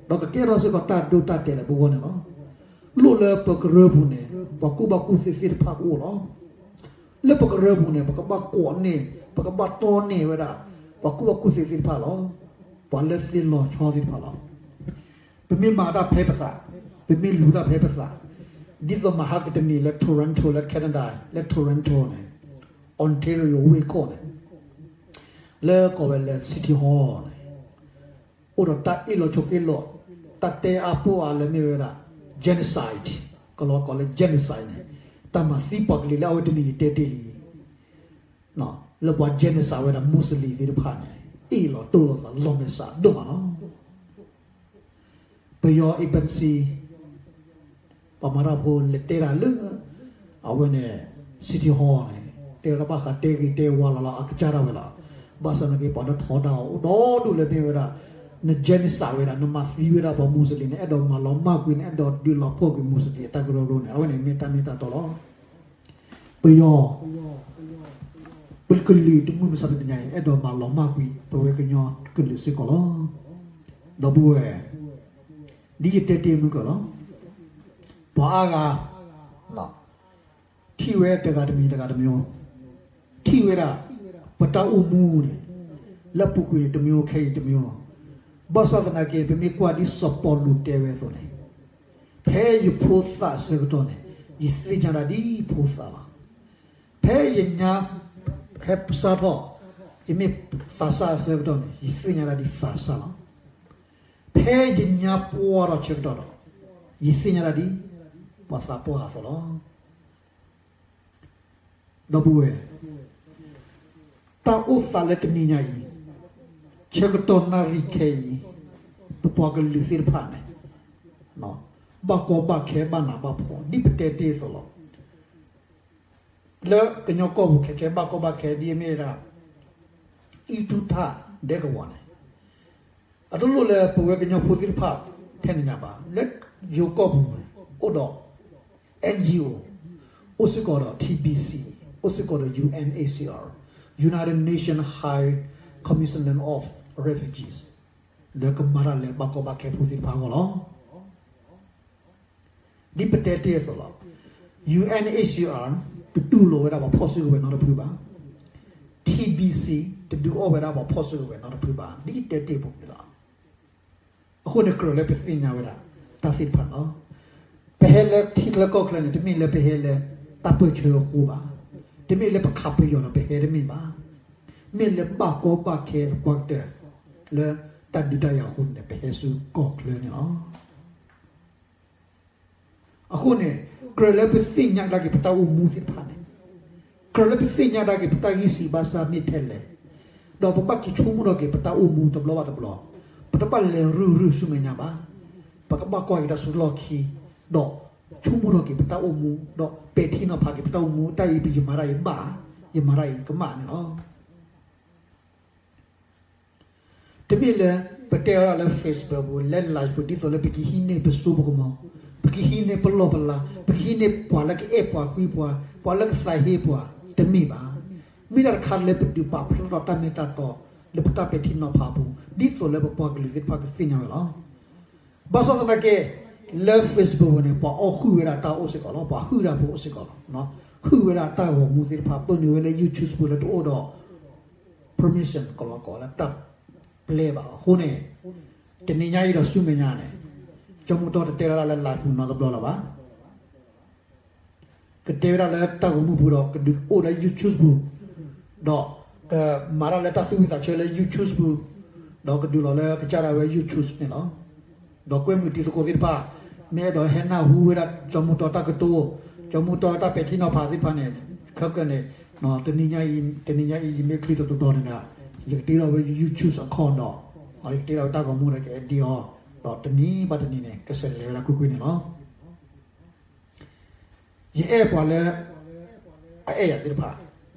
ဒီးကကဲထီၣ်စ့ၢ်ကီးတၢ်ဒိတၢ်တဲာ်လၢပဂီၢ်န့ၣ်လီၤ. လိၣ်လၢပကရၢပူၤန့ၣ် ပှၤကူၣ်ဘၣ်ကူၣ်သ့သ့ၣ်တဖၣ်ကအိၣ်လီၤ. လၢပကရၢပူၤန့ၣ် ပကဘၣ်ကိးန့ၢ်, ပကဘၣ်တီန့ၢ်ဝဲဒၣ် ပှၤကူၣ်ဘၣ်ကူၣ်သ့သ့ၣ်တဖၣ်လီၤ. ပှၤလၢသ့လီၤဆီသ့ၣ်တဖၣ်လီၤ. ပမ့ၢ်မၤတၢ်ဖဲပသး, ပမ့ၢ်လူၤတၢ်ဖဲပသး, ဒ်သိးမဟါကတနံၤလၢ Toronto လၢ Canada လၢ Toronto န့ၣ်, Ontario ဝ့ၢ်ခိၣ်န့ၣ်, လၢကိးဝဲလၢ City Hall န့ၣ်, အိၣ်ဒီးတၢ်အ့ၣ်လိာ်ဆိးက့လိာ်, တၢ်တဲအါပှၢ်အါလၢမ့ၢ်ဝဲဒၣ် genocide, ကလီၤကိးလၢ genocide န့ၣ်, တၢ်မၤသံပှၤကလုာ်လၢအဝဲတနံၤယတဲတ့ၢ်လံ လၢပှၤ genocide ဝဲဒၣ် Muslim သ့ၣ်တဖၣ်န့ၣ် အ့ၣ်လိာ်တိၢ်လိာ်သးလီၤမဲာ်ဆှးဒိၣ်မးလီၤ. ပယီၤ embassy ပှၤမၤတၢ်ဖိလဲၤတဲတၢ်လၢ အဝဲန့ၣ် City Hall န့ၣ်, တဲဝဲဒၣ်ဘၣ်ဃးတဲဂ့ၤတဲဝါလီၤလီၤ အကစၢ်ဒၣ်ဝဲလီၤ. ဘၣ်ဆၣ်သနာ်က့ ပှၤလၢထီဒါအီၤအိၣ်ဒီဒူၣ်လၢမ့ၢ်ဝဲဒၣ် န genocide ဝဲဒၣ် နမၤသံဝဲဒၣ်ပှၤ Muslim န့ၣ် အဲၣ်ဒိးမၤလီၤမၢ်ကွံာ်န့ၣ် အဲၣ်ဒိးဒုးလီၤဖှီၣ်ကွံာ် Muslim အတၢ်ကရၢကရိန့ၣ် အဝဲန့ၣ်မ့ၢ်တၢ်မ့ၢ်တၢ်တီလီၤ. ပယီၤ ပကလုာ်တမုၢ်မဆါတနံၤညါအံၤ အဲၣ်ဒိးမၤလီၤမၢ်ကွံာ် ပဝဲကညီကလုာ်စ့ၢ်ကီးလီၤ. ဒီပုၢ်ဝဲၢ်, ဒ်ယတဲတ့ၢ်မုၢ်ကၢၤလီၤ, ပှၤအါဂၤ ထံၣ်ဝဲတဂၤတမံၤတဂၤတမံၤ, ထံၣ်ဝဲဒၣ် ပတၢ်အိၣ်မူန့ၣ် လၢအပူၤကွံာ်န့ၣ်တမံၤ ခဲအံၤတမံၤ, ဘၣ်ဆၣ်သနာ်က့ ပမ့ၢ်ကွၢ်ဒ်စီၤပီလူးတဲဝဲအသိးန့ၣ်, ဖဲယဖိသၣ်အဆၢကတီၢ်န့ၣ် ယသ့ၣ်ညါဒၣ်ဒ်ဖိသၣ်လီၤ. ဖဲယညါ ဟဲပၢၢ်ထီၣ် ယမ့ၢ်သးစၢ်အဆၢကတီၢ်န့ၣ် ယသ့ၣ်ညါဒၣ်ဒ်သးစၢ်လီၤ. ဖဲယညါပှၢ်ထီၣ်ဆၢကတီၢ်ဒီး ယသ့ၣ်ညါဒၣ်ဒ် ပှၤသးပှၢ်အသိးလီၤ. ဒီပုၢ်ဝဲၢ်, တၢ်အိၣ်သးလၢတနံၤညါအံၤ, ဆၢကတီၢ်နၣ်ရံၣ်ခဲအံၤ, ပပှၤကလုာ်သ့ၣ်တဖၣ်န့ၣ် ဘၣ်ကီဘၣ်ခဲဘၣ်နးဘၣ်ဖှီၣ် ဒ်ပတဲတ့ၢ်အသိးလီၤ. လၢကညီကီၢ်ပူၤခဲခဲ ဘၣ်ကီဘၣ်ခဲဒ်အမ့ၢ်ဝဲဒၣ် အံၣ်တူၢ်ထၣ်ဒဲကဝီၤန့ၣ်, အတလိၣ်လၢပဝဲကညီဖိသ့ၣ်တဖၣ်ထဲန့ၣ်ညါဘၣ်. လၢယိၤကီၢ်ပူၤန့ၣ် အိၣ်ဒီး NGO, အိၣ်စ့ၢ်ကီးဒီး TBC, အိၣ်စ့ၢ်ကီးဒီး UNHCR, United Nations High Commissioner of Refugees, လၢကမၤတၢ်လၢဘၣ်ကီဘၣ်ခဲဖိသ့ၣ်တဖၣ်အဂီၢ်လီၤ. ဒ်ပတဲတ့ၢ်အသိးလီၤ. UNHCR တတူၢ်လိာ်ဝဲဒၣ်ပှၤဖီၣ်စုကဝဲၤနီတဖုဘၣ်. TBC တဒုးအီၣ်ဝဲဒၣ်ပှၤဖီၣ်စုကဝဲၤနီတဖုဘၣ် ဒ်ယတဲတ့ၢ်အပူၤန့ၣ်လီၤ. အဃိန့ၣ် ကြၢးလၢပသ့ၣ်ညါဝဲဒၣ် တၢ်သ့ၣ်တဖၣ်န့ၣ်လီၤ. ပဟဲလၢထံလၢကီၢ်ချၢန့ၣ် တမ့ၢ်လၢပဟဲလၢတၢ်ပၢၢ်ဆၢအဃိဘၣ်. တမ့ၢ်လၢပခးပယီၤဒီးပဟဲတမ့ၢ်ဘၣ်. မ့ၢ်လၢဘၣ်ကီဘၣ်ခဲသပှၢ်ကတၢၢ် လၢတၢ်ဒုးတၢ်ယၤအဃိန့ၣ် ပဟဲဆူကီၢ်ချၢန့ၣ်လီၤ. အဃိန့ၣ် ကြၢးလၢပသ့ၣ်ညါဒၣ်က့ၤပတၢ်အိၣ်မူသ့ၣ်တဖၣ်န့ၣ်, ကြၢးလၢပသ့ၣ်ညါဒၣ်က့ၤပတၢ်ဂံၢ်စၢ်ဘါစၢ်မ့ၢ်ထဲလဲၣ်, ဒီးပဘၣ်က့ၤဆိကမိၣ်ထီၣ်က့ၤပတၢ်အိၣ်မူတဘျီဘၣ်တဘျီ, ပတဘၣ်လဲၤရုၢ်ရုၢ်ဆူမဲာ်ညါဘၣ်. ပကဘၣ်ကွၢ်က့ၤတၢ်ဆူလီၢ်ခံ, ဒီးဆိကမိၣ်ထီၣ်က့ၤပတၢ်အိၣ်မူ, ဒီးပဲာ်ထံနီၤဖးက့ၤပတၢ်အိၣ်မူ, တၢ်အံၤယမၤတၢ်အံၤဘၣ်, ယမၤတၢ်အံၤကမၣ်န့ၣ်လီၤ. တမ့ၢ်လၢ ပတဲဝဲဒၣ်လၢ Facebook ပူၤ လၢ live ပူၤ ဒ်သိးလၢပကဟံးန့ၢ်ပစိပကမီၤ, ပကဟံးန့ၢ်ပလီၢ်ပလၤ, ပကဟံးန့ၢ်ပှၤလၢကအဲၣ်ပှၤကွံပှၤ, ပှၤလၢကသးဟ့ပှၤ, တမ့ၢ်ဘၣ်. မ့ၢ်ဒၣ်တခါလၢပဒုးပာ်ဖျါထီၣ်တၢ်မ့ၢ်တၢ်တီ လၢပတၢ်ပဲာ်ထံနီၤဖးအပူၤ ဒ်သိးလၢပပှၤကလုာ်သ့ၣ်တဖၣ်ကသ့ၣ်ညါဝဲလီၤ. ဘၣ်ဆၣ်သနာ်က့ လၢ Facebook ပူၤန့ၣ် ပှၤအီၣ်ဟုၣ်ဝဲဒၣ်တၢ်အိၣ်စ့ၢ်ကီးလီၤ, ပှၤဟုၣ်တၢ်ဖိအိၣ်စ့ၢ်ကီးလီၤ. ဟုၣ်ဝဲဒၣ်တၢ်ဂီၤမူသ့ၣ်တဖၣ် ပၢနုာ်ဝဲလၢ YouTube ပူၤလၢတအိၣ်ဒီး permission ကလီကီးလၢတၢ်ပျဲဘၣ်အဃိန့ၣ်, တနံၤညါအံၤဒီးဆူမဲာ်ညါန့ၣ်, ကၠီမူတီတတဲဝဲဒၣ်လၢ live ပူၤနီတဘျီလၢၤဘၣ်. ကတဲဝဲဒၣ်လၢတၢ်ဂီၤမူပူၤဒီး ကဒုးအိၣ်လၢ YouTube ပူၤ, ဒီးကမၤတၢ်လၢတၢ်သူၣ်ဝံၣ်သးဆၢလၢ YouTube ပူၤ, ဒီးကဒုးလီၤလၢကစၢ်ဒၣ်ဝဲ YouTube န့ၣ်လီၤ. ဒီးကွဲမုာ်တံၤသကိးသ့ၣ်တဖၣ် မ့ၢ်အဲၣ်ဒိးဟဲနၢ်ဟူဝဲဒၣ်ကၠီမူတီတၢ်ကတိၤ, ကၠီမူတီတၢ်ပဲာ်ထံနီၤဖးသ့ၣ်တဖၣ်န့ၣ်, ခဲကနံၣ်န့ၣ်, တနံၤညါအံၤ, တနံၤညါအံၤ ယမ့ၢ်ချံတတီၤတီၤန့ၣ်ဒီး, ယကတ့ထီၣ်ဝဲ YouTube account ဒီး, ယကတ့ထီၣ်ဝဲတၢ်ဂီၤမူဒီးက edit အီၤ, ဒီးတနံၤဘၣ်တနံၤန့ၣ် ကစဲးလဲၤဝဲဒၣ်ကွ့ၢ်ကွ့ၢ်န့ၣ်လီၤ. ယအဲၣ်ပှၤလၢ အအဲၣ်ယၤသ့ၣ်တဖၣ်,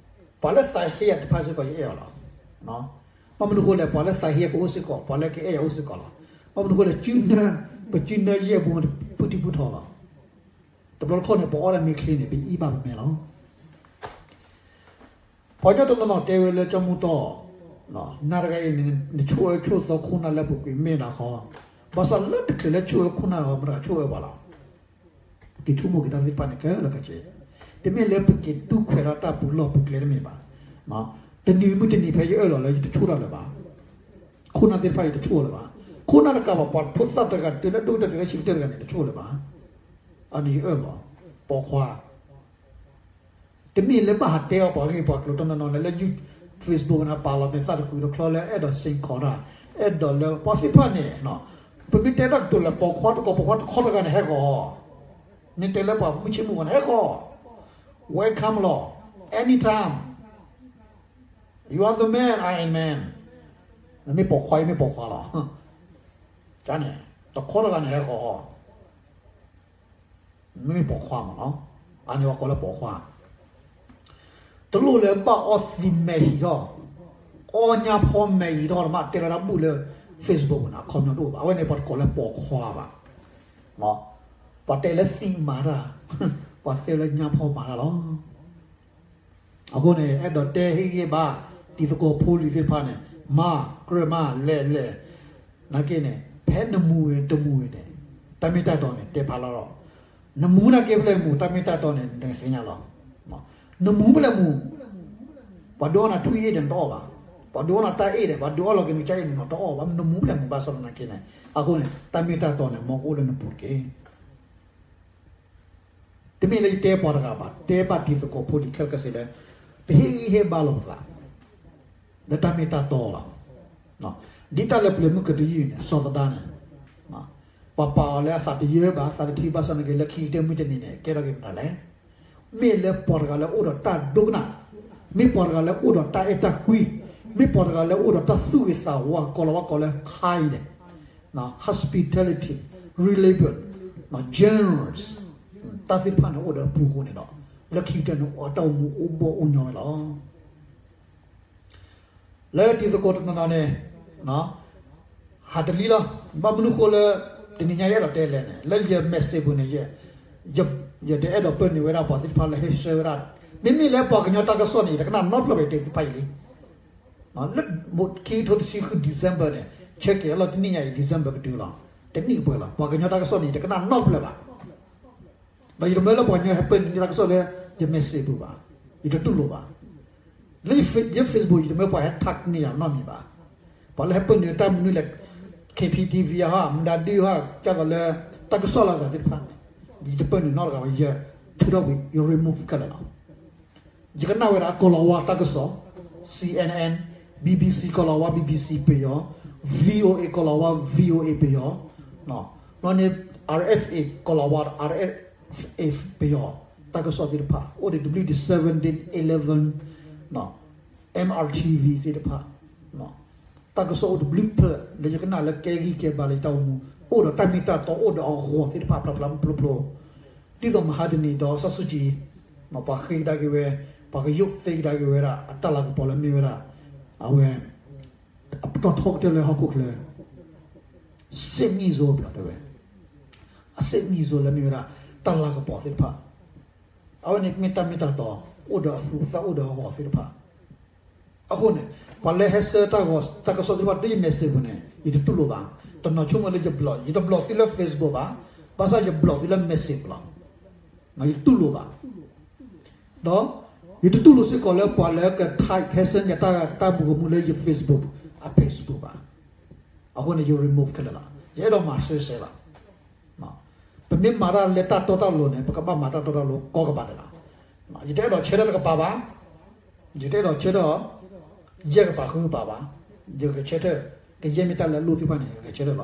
ပှၤလၢသးဟ့ယၤတဖၣ်စ့ၢ်ကီးယအဲၣ်အီၤလီၤ. ဘၣ်မနုၤအဃိလဲၣ်, ပှၤလၢသးဟ့ယၤကအိၣ်စ့ၢ်ကီး, ပှၤလၢကအဲၣ်ယၤအိၣ်စ့ၢ်ကီးလီၤ. ဘၣ်မနုၤအဃိလဲၣ်, စုနၢ, ပစုနၢယဲၢ်ဘိ ပူထံပူထီလီၤ. တဘျီတခီၣ်န့ၣ် ပအီၣ်ဒၣ်မ့ၢ်ချ့န့ၣ် ပအံၣ်ဘၣ်ပမဲာ်လီၤ. ပှၤကညီတနီၤနီၤတဲဝဲလၢကၠီမူတီ, နၤတဂၤအံၤန့ၣ် နဆိၣ်အၢဆိၣ်သီခိၣ်နၢ်လၢပူၤကွံာ်မ့ၢ်ဒၣ်ဃီ, ဘၣ်ဆၣ်လၢတချုးလၢဆိၣ်အၢခိၣ်နၢ်ဒီး မတၤဆိၣ်အၢပှၤလီၤ. က့ၤဆိကမိၣ်က့ၤတၢ်သ့ၣ်တဖၣ်န့ၣ် ခဲလၢာ်ခဲဆ့, တမ့ၢ်လၢပက့ၤတူၢ်ခွဲးထီၣ်တၢ်ပူၤလီၢ်ပူၤကျဲတမ့ၢ်ဘၣ်. တနံၤမုၢ်တနံၤဖဲယအၢၣ်လီၤလၢယတဆိၣ်တၢ်လၢၤဘၣ်. ခိၣ်နၢ်သ့ၣ်တဖၣ်ယတဆိၣ်လၢၤဘၣ်. ခိၣ်နၢ်တကးဘၣ် ပှၤဖိသၣ်တဂၤတုၤလၢဒိၣ်ကတၢၢ်တုၤလၢဆံးကတၢၢ်တဂၤန့ၣ် တဆိၣ်လၢၤဘၣ်. အန့ၣ်ယအၢၣ်လီၤ, ပိာ်ခွါ တမ့ၢ်လၢဘၣ်ဟးတဲအီၤပှၤဂ့ၢ်ပှၤကျိၤတနီၤနီၤလၢ လၢ Facebook ပူၤန့ၣ် ပာ်လီၤမဲာ်သၣ်တကွံတချီလၢအဲၣ်ဒိးစ့ၢ်ကီးတၢ်, အဲၣ်ဒိးလၢပှၤသ့ၣ်တဖၣ်န့ၣ်, ပမ့ၢ်တဲတၢ်ကတိၤလၢပိာ်ခွါတကိး ပိာ်ခွါတခီတဂၤန့ၣ် ဟဲဃီၤ, မ့ၢ်တဲလၢပှၤမုၢ်ဆ့ၣ်မုၢ်ဂီၤန့ၣ် ဟဲဃီၤ, welcome လီၤ, anytime, you are the man, I am man, နမ့ၢ်ပိာ်ခွါ ယမ့ၢ်ပိာ်ခွါလီၤ, န့ၣ်, တခီတဂၤန့ၣ် ဟဲဃီၤ မ့မ့ၢ်ပိာ်ခွါမးနီၤ, အန့ၣ်ပှၤကိးလၢပိာ်ခွါ, တလိၣ်လၢဘၣ်အီသံးမဲာ်ဟံးထီၣ်, အီညါဖီမဲာ်ဟံးထီၣ်တမ့ၢ်တဲလီၤတၢ်ဘူၣ်လၢ Facebook ပူၤန့ၣ် အခီပညီတအိၣ်ဘၣ်, အဝဲန့ၣ်ပှၤတကိးလၢပိာ်ခွါဘၣ်, ပှၤတဲလၢသံးမၤတၢ်, ပှၤတဲလၢညါဖီမၤတၢ်လီၤ. အဃိန့ၣ် အဲၣ်ဒိးတဲဟ့ၣ်ဂံၢ်ဟ့ၣ်ဘါ တံၤသကိးဖိလံၤသ့ၣ်တဖၣ်န့ၣ် မၤကြၢးမၤလဲၤလဲၤ နာ်က့န့ၣ် ဖဲနမူဂ့ၤတမူဂ့ၤန့ၣ် တၢ်မ့ၢ်တၢ်တီန့ၣ် တဲဖးလီၤလီၤ. နမူနာ်က့ဖဲလဲၣ်မူ တၢ်မ့ၢ်တၢ်တီန့ၣ် နသ့ၣ်ညါလီၤ. နမူဖဲလဲၣ်မူ ပှၤဒုးအီၣ်နၤထွံၣ်အ့ၣ်ဒီးနတအီၣ်ဘၣ်. ပှၤဒုးအီၣ်နၤတၢ်အ့ၣ်ဒီး ပှၤဒုးအီၣ်လီၤက့ၤနကစၢ်အ့ၣ်န့ၣ် နတအီၣ်ဘၣ်. နမူဖဲလဲၣ်မူဘၣ်ဆၣ်သနာ်က့န့ၣ် အဃိန့ၣ် တၢ်မ့ၢ်တၢ်တီန့ၣ် မ်ကအိၣ်လၢနပူၤတက့ၢ်. တမ့ၢ်လၢယတဲပှၤတဂၤဘၣ်, တဲဘၣ်တံၤသကိးဖိလံၤခဲလၢာ်ခဲဆ့လၢ ပဟ့ၣ်ဂံၢ်ဟ့ၣ်ဘါလိာ်ပသး လၢတၢ်မ့ၢ်တၢ်တီလီၤ. ဒ်တၢ်လၢပျၢၤမုၢ်ကတယုၢ်န့ၣ် စီၤသဒါန့ၣ် ပှၤပာ်အီၤလၢအသးတယၢဘၣ်, သးတထံၣ်ဘၣ်ဆၣ်သနာ်က့ လၢခံကတၢၢ်မုၢ်တနံၤန့ၣ် ကဲထီၣ်က့ၤမတၤလဲၣ်. မ့ၢ်လၢပှၤတဂၤလၢအိၣ်ဒီးတၢ်ဒိကနၣ်, မ့ၢ်ပှၤတဂၤလၢအိၣ်ဒီးတၢ်အဲၣ်တၢ်ကွံ, မ့ၢ်ပှၤတဂၤလၢအိၣ်ဒီးတၢ်သူၣ်ဂ့ၤသးဝါ ကိးလီၤဝါကိးလၢ kindness, hospitality, religion, generous, တၢ်သ့ၣ်တဖၣ်န့ၣ်အိၣ်ဒီးအပူၤအဃိန့ၣ်ဒီး လၢခံကတၢၢ်န့ၣ် အတၢ်အိၣ်မူအိၣ်ဘှီၣ်အိၣ်ညီဝဲလီၤ. လၢတံၤသကိးတနီၤနီၤန့ၣ် ဟးတလံလီၤ. ဘၣ်မနုၤဃိလၢ တနံၤညါယအဲၣ်ဒိးတဲလဲၣ်န့ၣ် လၢယ message ပူၤန့ၣ် ယတအဲၣ်ဒိးပၢနုာ်ဝဲဒၣ်ပှၤသ့ၣ်တဖၣ်လၢဟဲဆှၢဝဲဒၣ်, မ့မ့ၢ်လၢပှၤကညီတၢ်ကစီၣ်န့ၣ် ယတကနၣ်နီတဖျၢၣ်ဘၣ် ယတဲသ့ၣ်တဖၣ်အံၤလံ. လၢခံကထိတဆံဃု December န့ၣ် ဆဲးကဲၤလီၤတနံၣ်ညါအံၤ December ကတုၤလီၤ. တနံၣ်ကပှဲၤလီၤ. ပှၤကညီတၢ်ကစီၣ်န့ၣ် ယတကနၣ်နီတဖျၢၣ်ဘၣ်. ဒီးယတမၢလၢပှၤကညီဟဲပၢနုာ်တၢ်ကစီၣ်လၢ ယ message ပူၤဘၣ်. ယတတူၢ်လိာ်ဘၣ်. လၢယ Facebook ယတမၢပှၤဟဲ tag န့ၢ်ယၤနီတမံၤဘၣ်. ပှၤလၢဟဲပၢနုာ်တၢ်မနုၤလဲၣ် K P T V ဟါ မတၤဒုဟါ ကၢ်သိးလၢ တၢ်ကစီၣ်လၢအဂၤသ့ၣ်တဖၣ်န့ၣ် ယတပၢနုာ်နီတဂၤဘၣ် ယထုးထီၣ်ကွံာ် ယ remove ခဲလၢာ်လီၤ. ယကနၣ်ဝဲဒၣ်ကိးလီၤဝါတၢ်ကစီၣ်, C N N, B B C ကိးလီၤဝါ B B C ပယီၤ, V O A ကိးလီၤဝါ V O A ပယီၤ, ဘျီန့ၣ် R F A ကိးလီၤဝါ R F A ပယီၤ, တၢ်ကစီၣ်သ့ၣ်တဖၣ် အိၣ်ဒီး W D seven, eleven, M R T V သ့ၣ်တဖၣ် တၢ်ကစီၣ်အိၣ်တဘျုးဖျၢၣ် လၢယကနၣ်လၢကဲဂံၢ်ကဲဘါလၢယတၢ်အိၣ်မူ အိၣ်ဒီးတၢ်မ့ၢ်တၢ်တီ အိၣ်ဒီးအဂီၤသ့ၣ်တဖၣ် ဖျါဖျါဖျိဖျိ ဒ်သိးမဟါတနံၤ ဒေါ်အောင်ဆန်းစုကြည် ပှၤဃ့ကဒါက့ၤဝဲ ပှၤကယိးသ့ကဒါက့ၤဝဲဒၣ် အတၢ်လၤကပီၤလၢမ့ၢ်ဝဲဒၣ် အဝဲ အပတီၢ်ထီကတၢၢ်လၢဟီၣ်ခိၣ်ချၢ စစ်မီးစိမ်း တဲဝဲ အစစ်မီးစိမ်း လၢမ့ၢ်ဝဲဒၣ် တၢ်လၤကပီၤသ့ၣ်တဖၣ် အဝဲန့ၣ်မ့ၢ်တၢ်မ့ၢ်တၢ်တီ အိၣ်ဒီးအသူးအသၣ် အိၣ်ဒီးအဂီၤသ့ၣ်တဖၣ် အဃိန့ၣ် ပှၤလၢဟဲဆှၢတၢ်ကစီၣ်သ့ၣ်တဖၣ် လၢယ message ပူၤန့ၣ် ယတတူၢ်လိာ်ဘၣ်. တနီၤဆိကမိၣ်လၢယ block, ယတ block သုလၢ Facebook ဘၣ်. ဘၣ်ဆၣ်ယ block သုလၢ message ပူၤလီၤ. ယတတူၢ်လိာ်ဘၣ်. ဒီး ယတတူၢ်လိာ်စ့ၢ်ကီးလၢပှၤလၢက type ဟဲဆှၢန့ၢ်တၢ် တၢ်မူကမူလၢယ Facebook အ page ပူၤဘၣ်. အဃိန့ၣ် ယ remove ခဲလၢာ်လီၤ. ယအဲၣ်ဒိးမၤစဲစဲလီၤ. ပမ့ၢ်မၤတၢ်လၢတၢ်တီတၢ်လိၤန့ၣ် ပကဘၣ်မၤတၢ်တီတၢ်လိၤကိးကပၤန့ၣ်လီၤ. ယတအဲၣ်ဒိးဆၢထၢၣ်တကပၤဘၣ်. ယတအဲၣ်ဒိးဆၢထၢၣ် ယဲၢ်ကပၤဃုကပၤဘၣ်. ယကဆၢထၢၣ် ကယဲၢ်မ့ၢ်တၢ်လၢအလိၣ်သ့ၣ်တဖၣ်န့ၣ် ယကဆၢ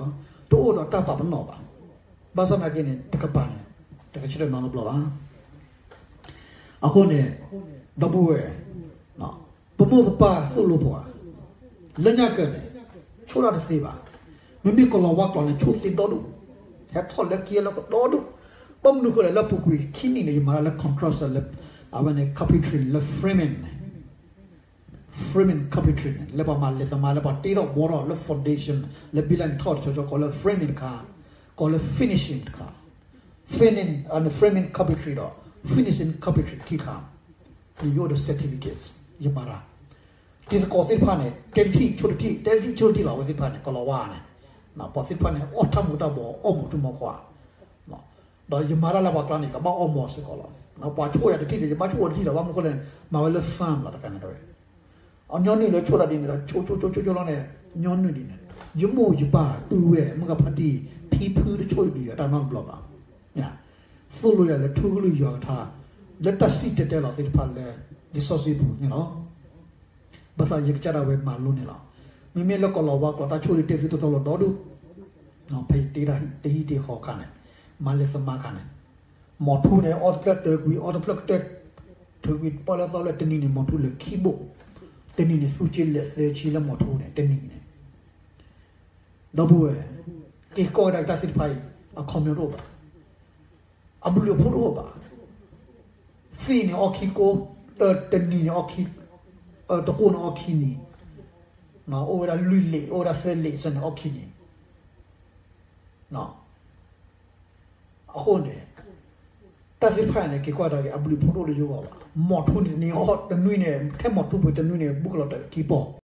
ထၢၣ်လီၤ. တအိၣ်ဒီးတၢ်ပာ်ပနီၣ်ဘၣ်. ဘၣ်ဆၣ်သနာ်က့န့ၣ် တကပၤန့ၣ် တကဆၢထၢၣ်နီတဘျီဘၣ်. အဃိန့ၣ် ဒီပုၢ်ဝဲၢ် ပမိၢ်ပပၢ်သိၣ်လိပှၤ လၢညါကၢၤန့ၣ် ဆိၣ်တၢ်တသ့ဘၣ်. မ့မ့ၢ်ကီၤလၤဝါကျိာ်န့ၣ် ဆိၣ်သ့ဒီဒူၣ်, ဟဲထီၣ်လၢကယဲၢ်လၢကဒီဒူၣ်. ဘၣ်မနုၤဃိလဲၣ် လၢပူၤကွံာ်ခံနံၣ်န့ၣ် ယမၤတၢ်လၢ contract လၢ အဝဲန့ၣ် carpentry လၢ framing န့ၣ် framing carpentry န့ၣ် လၢပှၤမၤလဲၤသမါ လၢပှၤတ့ထီၣ်ဘှီထီၣ်လၢ foundation လၢဘံလၢ်န့ၣ်ထီၣ်တဆီဆီ ကိးလၢ framing တခါ, ကိးလၢ finishing တခါ, framing, framing carpentry ဒီး finishing carpentry ခံခါ, ယအိၣ်ဒီး certificate ယမၤတၢ်. တံၤသကိးသ့ၣ်တဖၣ်န့ၣ် တဲတထံၣ်ဆိတထံၣ် တဲတထံၣ်ဆိတထံၣ်လီၤ. အဝဲသ့ၣ်တဖၣ်န့ၣ် ကီၤလၤဝါန့ၣ် ပှၤသ့ၣ်တဖၣ်န့ၣ် အီၣ်တၢ်မူၤတၢ်ဘှီး အီၣ်မူၤထူၣ်မီၤခွါ ဒီးယမၤတၢ်လၢပှၤကျါန့ၣ် ကဘၣ်အီၣ်မီၤစ့ၢ်ကီးလီၤ. ပှၤဆိၣ်ယၤတထံၣ်န့ၣ် ယဘၣ်ဆိၣ်အီၤတထံၣ်လီၤ. ဘၣ်မနုၤဃိလဲၣ် မၤဝဲလၢ firm လီၤတခါန့ၣ်တဲဝဲ အညီနုၢ်လၢဆိၣ်တၢ်ဒ်န့ၣ်ဒီး ဆိၣ်ဆိၣ်ဆိၣ်ဆိၣ်ဆိၣ်လီၤန့ၣ် ညီနုၢ်ဒ်န့ၣ် ယမိၢ်ယပၢ်ပုၢ်ဝဲၢ် မုၢ်ဂၤဖါတံၢ် ဖံဖုတဆိၣ်ဒုးယၤတၢ်နီတဘျီဘၣ်. သိၣ်လိယၤလၢထူကလုၢ်ယွၤကထါ လၢတၢ်စံၣ်တဲၤတဲလီၤသ့ၣ်တဖၣ်လၢ လံာ်စီဆှံပူၤန့ၣ်လီၤ. ဘၣ်ဆၣ်ယကစၢ်ဒၣ်ဝဲမၤလိန့ၣ်လီၤ. မ့မ့ၢ်လၢကီၤလၤဝါကျိာ်တၢ်ဆိၣ်လံတ့ၢ်သုတသီလိာ်ဒီဒူၣ် ဖဲယတ့တၢ်တဟံၣ်တ့ၢ်ဃီခါန့ၣ် မၤလဲၤသမါခါန့ၣ် မီၤထူန့ၣ် အီတဖျၢၣ်တၢကွံ အီတဖျၢၣ်ကတၢၢ် ထုးကွံ ပီၣ်လဲၣ်သီလဲၣ် တနံၤန့ၣ် မီၤထူလဲၤခံဘိၣ်, တနံၤန့ၣ် သူက့လဲၤသၢဆံလၢမီၤထူန့ၣ် တနံၤန့ၣ် ဒီပုၢ်ဝဲၢ် က့ၤကီၢ်ဝဲဒၣ်တၢ်သ့ၣ်တဖၣ်အံၤ အခီပညီတအိၣ်ဘၣ်. အဘျုးအဖှိၣ်တအိၣ်ဘၣ်. သံၣ်န့ၣ်အီခံကိး, တနံၤန့ၣ်အီခံ, တကိၢ်န့ၣ်အီခံနံၤ, အိၣ်ဝဲဒၣ်လွံၢ်လံာ် အိၣ်ဝဲဒၣ်သၢလံာ်စ့ၢ်န့ၣ်အီခံနံၤ. အဃိန့ၣ် တၢ်သ့ၣ်တဖၣ်န့ၣ် က့ၤကွၢ်တၢ်က့ၤ အဘျုးဖးဒိၣ်လၢယဂီၢ်ဘၣ်. မီၤထူန့ၣ်တနံၤအီၣ်တနွံန့ၣ် ထဲမီၤထူပှ့ၤတနွံန့ၣ် ဘူးကလီၤတၢ်ခံပီၢ်